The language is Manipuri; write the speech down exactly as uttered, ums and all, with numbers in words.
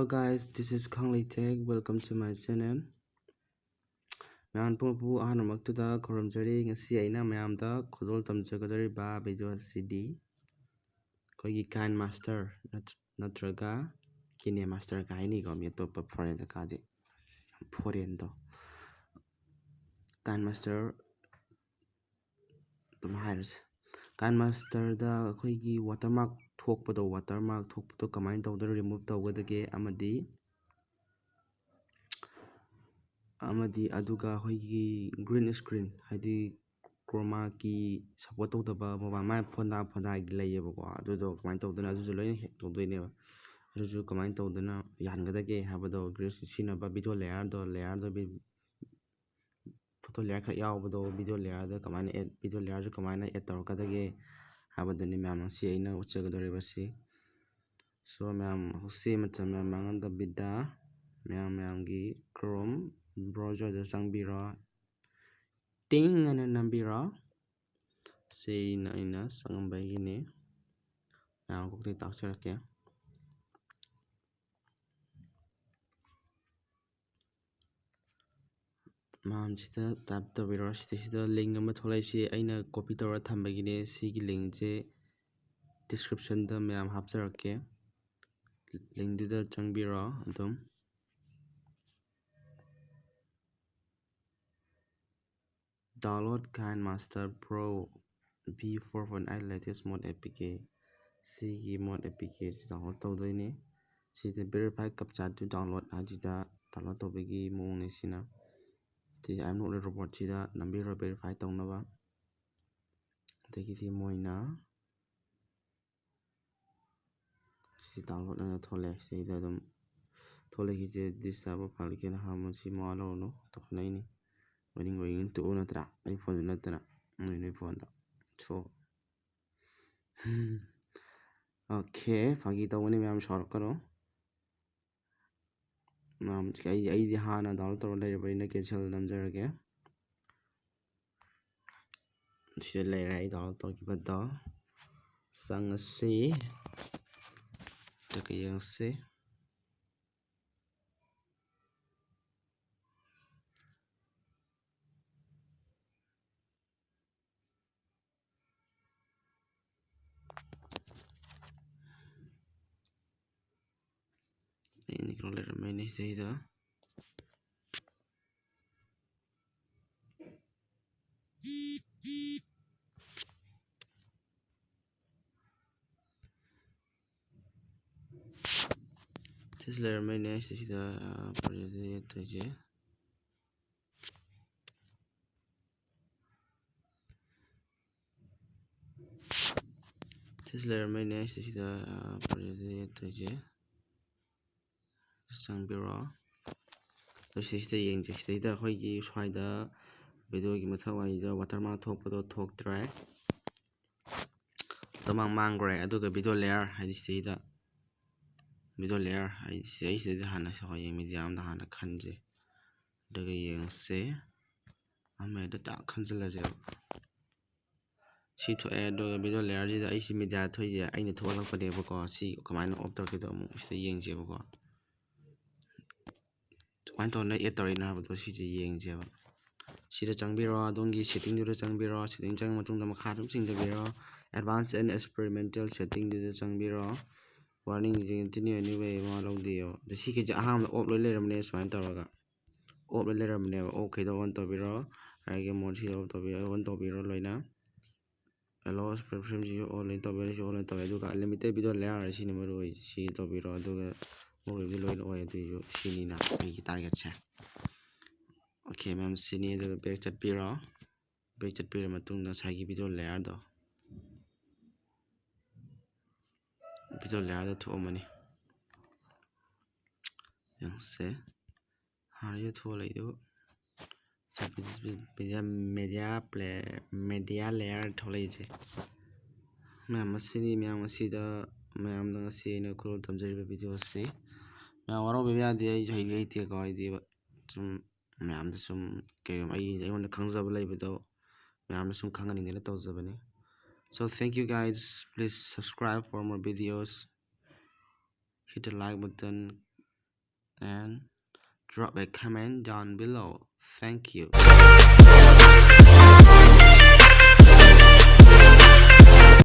Guys, this is Khanglei Tech. Welcome to my channel. ꯃꯌꯥꯝ ꯄꯨꯝꯕꯕꯨ ꯑꯍꯥꯟꯕꯃꯛꯇꯗ ꯈꯨꯔꯨꯝꯖꯔꯤ꯫ ꯉꯁꯤ ꯑꯩꯅ ꯃꯌꯥꯝꯗ ꯈꯨꯗꯣꯜ ꯇꯝꯖꯒꯗꯧꯔꯤꯕ video ꯑꯁꯤꯗꯤ ꯑꯩꯈꯣꯏꯒꯤ KineMaster ꯅꯠ-, ꯅꯠꯇ꯭ꯔꯒ KineMaster ꯀꯥꯏꯅꯤꯀꯣ, ꯃꯤ ꯑꯇꯣꯞꯄ foreign ꯗꯀꯥꯗꯤ꯫ ꯌꯥꯝ foreign ꯗꯣ꯫ KineMaster ꯑꯗꯨꯝ ꯍꯥꯏꯔꯁꯦ꯫ KineMaster ꯗ ꯑꯩꯈꯣꯏꯒꯤ watermark ꯊꯣꯛꯄꯗꯣ, watermark ꯊꯣꯛꯄꯗꯣ ꯀꯃꯥꯏꯅ ꯇꯧꯗꯅ remove ꯇꯧꯒꯗꯒꯦ ꯑꯃꯗꯤ, ꯑꯃꯗꯤ ꯑꯗꯨꯒ ꯑꯩꯈꯣꯏꯒꯤ green screen, ꯍꯥꯏꯗꯤ chroma key support ꯇꯧꯗꯕ mobile, ꯃꯥꯏ ꯐꯣꯟꯗꯥ ꯐꯣꯟꯗꯥꯒꯤ ꯂꯩꯌꯦꯕꯀꯣ, ꯑꯗꯨꯗꯣ ꯀꯃꯥꯏꯅ ꯇꯧꯗꯅ ꯑꯗꯨꯁꯨ ꯂꯣꯏꯅ hack ꯇꯧꯗꯣꯏꯅꯦꯕ꯫ ꯑꯗꯨꯁꯨ ꯀꯃꯥꯏꯅ ꯇꯧꯗꯅ ꯌꯥꯍꯟꯒꯗꯒꯦ ꯍꯥꯏꯕꯗꯣ, ꯒ꯭ꯔꯤꯁ ꯁꯤꯖꯤꯟꯅꯕ video layer ꯗꯣ, layer ꯗꯣ ꯚꯤ-, photo layer ꯈꯛ ꯌꯥꯎꯕꯗꯣ video layer ꯗ ꯀꯃꯥꯏꯅ add, video layer ꯁꯨ ꯀꯃꯥꯏꯅ add ꯇꯧꯔꯛꯀꯗꯒꯦ ꯍꯥꯏꯕꯗꯨꯅꯤ ꯃꯌꯥꯝ ꯉꯁꯤ ꯑꯩꯅ ꯎꯠꯆꯒꯗꯧꯔꯤꯕꯁꯤ꯫ So ꯃꯌꯥꯝ ꯍꯧꯖꯤꯛ ꯃꯇꯝ ꯌꯥꯝ ꯃꯥꯡꯍꯟꯗꯕꯤꯗ ꯃꯌꯥꯝ ꯃꯌꯥꯝꯒꯤ Chrome browser ꯗ ꯆꯪꯕꯤꯔꯣ, ꯇꯤꯡ ꯑꯅ ꯅꯝꯕꯤꯔꯣ꯫ ꯁꯤ ꯑꯩꯅ, ꯑꯩꯅ ꯆꯪꯉꯝꯕꯒꯤꯅꯤ꯫ ꯃꯌꯥꯝ ꯀꯣꯛꯇꯤ ꯇꯥꯛꯆꯔꯛꯀꯦ꯫ ꯃꯌꯥꯝꯁꯤꯗ type ꯇꯧꯕꯤꯔꯣ꯫ ꯁꯤꯗꯩꯁꯤꯗ link ꯑꯃ ꯊꯣꯛꯂꯛꯏꯁꯤ ꯑꯩꯅ copy ꯇꯧꯔ ꯊꯝꯕꯒꯤꯅꯦ꯫ ꯁꯤꯒꯤ link ꯁꯦ description ꯗ ꯃꯌꯥꯝ ꯍꯥꯞꯆꯔꯛꯀꯦ꯫ Link ꯗꯨꯗ ꯆꯪꯕꯤꯔꯣ ꯑꯗꯨꯝ꯫ Download KineMaster Pro V four point eight latest mod A P K꯫ ꯁꯤꯒꯤ mod A P K ꯁꯤ download ꯇꯧꯗꯣꯏꯅꯤ꯫ ꯁꯤꯗ verify captcha to download ꯍꯥꯏꯁꯤꯗ download ꯇꯧꯕꯒꯤ ꯃꯑꯣꯡꯅꯤ ꯁꯤꯅ꯫ ꯁꯤ I am not a robot ꯁꯤꯗ ꯅꯝꯕꯤꯔꯣ verify ꯇꯧꯅꯕ꯫ ꯑꯗꯒꯤꯗꯤ ꯃꯣꯏꯅ ꯁꯤ download ꯑꯣꯏꯅ ꯊꯣꯛꯂꯛꯑꯦ꯫ ꯁꯤꯗ ꯑꯗꯨꯝ ꯊꯣꯛꯂꯛꯏꯁꯦ, "This server file can harm," ꯁꯤ ꯃꯋꯥ ꯂꯧꯔꯨꯅꯨ, ꯇꯧꯈꯠꯂꯛꯏꯅꯤ꯫ ꯑꯣꯏꯅꯤꯡ ꯑꯣꯏꯅꯤꯡ ꯇꯣꯛꯎ ꯅꯠꯇ꯭ꯔꯥ? ꯑꯩ ꯐꯣꯟꯗꯨ ꯅꯠꯇꯅ, ꯅꯣꯏ, ꯅꯣꯏ ꯐꯣꯟꯗ꯫ So, okay, ꯐꯥꯒꯤ ꯇꯧꯕꯅꯤ, ꯃꯌꯥꯝ ꯁꯥꯎꯔꯛꯀꯅꯨ꯫ ꯃꯌꯥꯝ, ꯑꯩ, ꯑꯩꯗꯤ ꯍꯥꯟꯅ download ꯇꯧꯔ ꯂꯩꯔꯕꯅꯤꯅ cancel ꯅꯝꯖꯔꯒꯦ꯫ ꯁꯤꯗ ꯂꯩꯔꯦ ꯑꯩ download ꯇꯧꯈꯤꯕꯗꯣ꯫ ꯆꯪꯉꯁꯤ꯫ ꯑꯗꯨꯒ ꯌꯦꯡꯉꯁꯤ꯫ ꯑꯩ ꯑꯅꯤ ꯀꯩꯅꯣ ꯂꯩꯔꯝꯃꯦꯅꯦ ꯁꯤꯗꯩꯗ꯫ ꯁꯤꯁꯨ ꯂꯩꯔꯝꯃꯦꯅꯦ ꯁꯤꯁꯤꯗ, ꯑ, ꯄ꯭ꯔꯣꯖꯦꯛꯁꯤꯗ add ꯇꯧꯔꯤꯁꯦ꯫ ꯁꯤꯁꯨ ꯂꯩꯔꯝꯃꯦꯅꯦ ꯁꯤꯁꯤꯗ, ꯑ, ꯄ꯭ꯔꯣꯖꯦꯛꯁꯤꯗ add ꯇꯧꯔꯤꯁꯦ꯫ ꯆꯪꯕꯤꯔꯣ꯫ ꯑꯗꯨ ꯁꯤꯁꯤꯗ ꯌꯦꯡꯁꯦ꯫ ꯁꯤꯗꯩꯗ ꯑꯩꯈꯣꯏꯒꯤ ꯁ꯭ꯋꯥꯏꯗ videoꯒꯤ ꯃꯊꯛ ꯋꯥꯏꯗ watermark ꯊꯣꯛꯄꯗꯣ ꯊꯣꯛꯇ꯭ꯔꯦ꯫ ꯃꯇꯝ ꯃꯥꯡ ꯃꯥꯡꯈ꯭ꯔꯦ꯫ ꯑꯗꯨꯒ video layer ꯍꯥꯏꯗꯤ ꯁꯤꯗꯩꯗ video layer ꯍꯥꯏꯗꯤ ꯁꯤꯗꯩꯁꯤꯗꯩꯗ ꯍꯥꯟꯅ ꯍꯌꯦꯡ media ꯑꯝꯗ ꯍꯥꯟꯅ ꯈꯟꯁꯦ꯫ ꯑꯗꯨꯒ ꯌꯦꯡꯁꯦ꯫ ꯑꯃ ꯍꯦꯛꯇ ꯇꯥꯛ ꯈꯟꯖꯤꯜꯂꯁꯦꯕ꯫ ꯁꯤ ꯊꯣꯛꯑꯦ꯫ ꯑꯗꯨꯒ video layerꯁꯤꯗ ꯑꯩꯁꯤ media ꯊꯣꯛꯏꯁꯦ ꯑꯩꯅ ꯊꯣꯛꯍꯜꯂꯛꯄꯅꯦꯕꯀꯣ꯫ ꯁꯤ ꯀꯃꯥꯏꯅ off ꯇꯧꯔꯛꯀꯦꯗꯣ ꯑꯃꯨꯛ ꯁꯤꯗ ꯌꯦꯡꯁꯦꯕꯀꯣ꯫ ꯀꯃꯥꯏꯅ ꯇꯧꯅ add ꯇꯧꯔꯛꯏꯅꯣ ꯍꯥꯏꯕꯗꯣ ꯁꯤꯁꯦ ꯌꯦꯡꯁꯦꯕ꯫ ꯁꯤꯗ ꯆꯪꯕꯤꯔꯣ, ꯑꯗꯣꯝꯒꯤ settingꯗꯨꯗ ꯆꯪꯕꯤꯔꯣ꯫ Setting ꯆꯪꯉ ꯃꯇꯨꯡꯗ ꯃꯈꯥ ꯑꯗꯨꯝ ꯆꯤꯡꯊꯕꯤꯔꯣ꯫ Advanced and experimental settingꯗꯨꯗ ꯆꯪꯕꯤꯔꯣ꯫ Warning, continue anyway ꯃꯥ ꯂꯧꯗꯦꯕ꯫ ꯑꯗꯣ ꯁꯤꯈꯩꯁꯦ ꯑꯍꯥꯟꯕꯗ off ꯂꯣꯏ ꯂꯩꯔꯝꯕꯅꯦ ꯁꯨꯃꯥꯏꯅ ꯇꯧꯔꯒ꯫ Off ꯂꯣꯏ ꯂꯩꯔꯝꯕꯅꯦꯕ꯫ Off ꯈꯩꯗꯣ on ꯇꯧꯕꯤꯔꯣ꯫ ꯑꯩꯒꯤ modeꯁꯤꯗ off ꯇꯧꯕꯤꯔꯣ, on ꯇꯧꯕꯤꯔꯣ ꯂꯣꯏꯅ꯫ Allow preferenceꯁꯤꯁꯨ on ꯂꯣꯏ ꯇꯧꯕꯤꯔꯣ, ꯁꯤꯁꯨ on ꯂꯣꯏ ꯇꯧꯕꯤꯔꯣ꯫ ꯑꯗꯨꯒ unlimited video layer ꯁꯤꯅꯤ ꯃꯔꯨ ꯑꯣꯏ, ꯁꯤ ꯇꯧꯕꯤꯔꯣ꯫ ꯑꯗꯨꯒ ꯃꯔꯨ ꯑꯣꯏꯕꯗꯤ ꯂꯣꯏꯅ ꯑꯣꯏ, ꯑꯗꯨꯏꯁꯨ ꯁꯤꯅꯤꯅ ꯑꯩꯒꯤ targetꯁꯦ꯫ Okay ꯃꯌꯥꯝ, ꯁꯤꯅꯤ꯫ ꯑꯗꯨꯒ back ꯆꯠꯄꯤꯔꯣ꯫ Back ꯆꯠꯄꯤꯔ ꯃꯇꯨꯡꯗ ꯉꯁꯥꯏꯒꯤ video layerꯗꯣ, video layerꯗꯣ ꯊꯣꯛꯑꯝꯃꯅꯤ꯫ ꯌꯦꯡꯁꯦ꯫ ꯍꯥꯟꯅ ꯊꯣꯛꯑ ꯂꯩꯗꯨꯕꯨ꯫ Media, media player, media layer ꯊꯣꯛꯂꯛꯏꯁꯦ꯫ ꯃꯌꯥꯝ ꯑꯁꯤꯅꯤ, ꯃꯌꯥꯝ ꯑꯁꯤꯗ, ꯃꯌꯥꯝꯗ ꯉꯁꯤ ꯑꯩꯅ ꯈꯨꯗꯣꯜ ꯇꯝꯖꯔꯤꯕ videoꯁꯤ꯫ ꯃꯌꯥꯝ ꯋꯥꯔꯧꯕꯤꯕ ꯌꯥꯗꯦ, ꯑꯩꯁꯨ ꯍꯩꯕ ꯍꯩꯇꯦꯀꯣ, ꯍꯥꯏꯗꯤ ꯁꯨꯝ ꯃꯌꯥꯝꯗ ꯁꯨꯝ ꯀꯩꯒꯨꯝꯕ ꯑꯩ, ꯑꯩꯉꯣꯟꯗ ꯈꯪꯖꯕ ꯂꯩꯕꯗꯣ ꯃꯌꯥꯝꯗ ꯁꯨꯝ ꯈꯪꯍꯟꯅꯤꯡꯗꯅ ꯇꯧꯖꯕꯅꯤ꯫ So thank you guys, please subscribe for more videos, hit the like button and drop a comment down below. Thank you.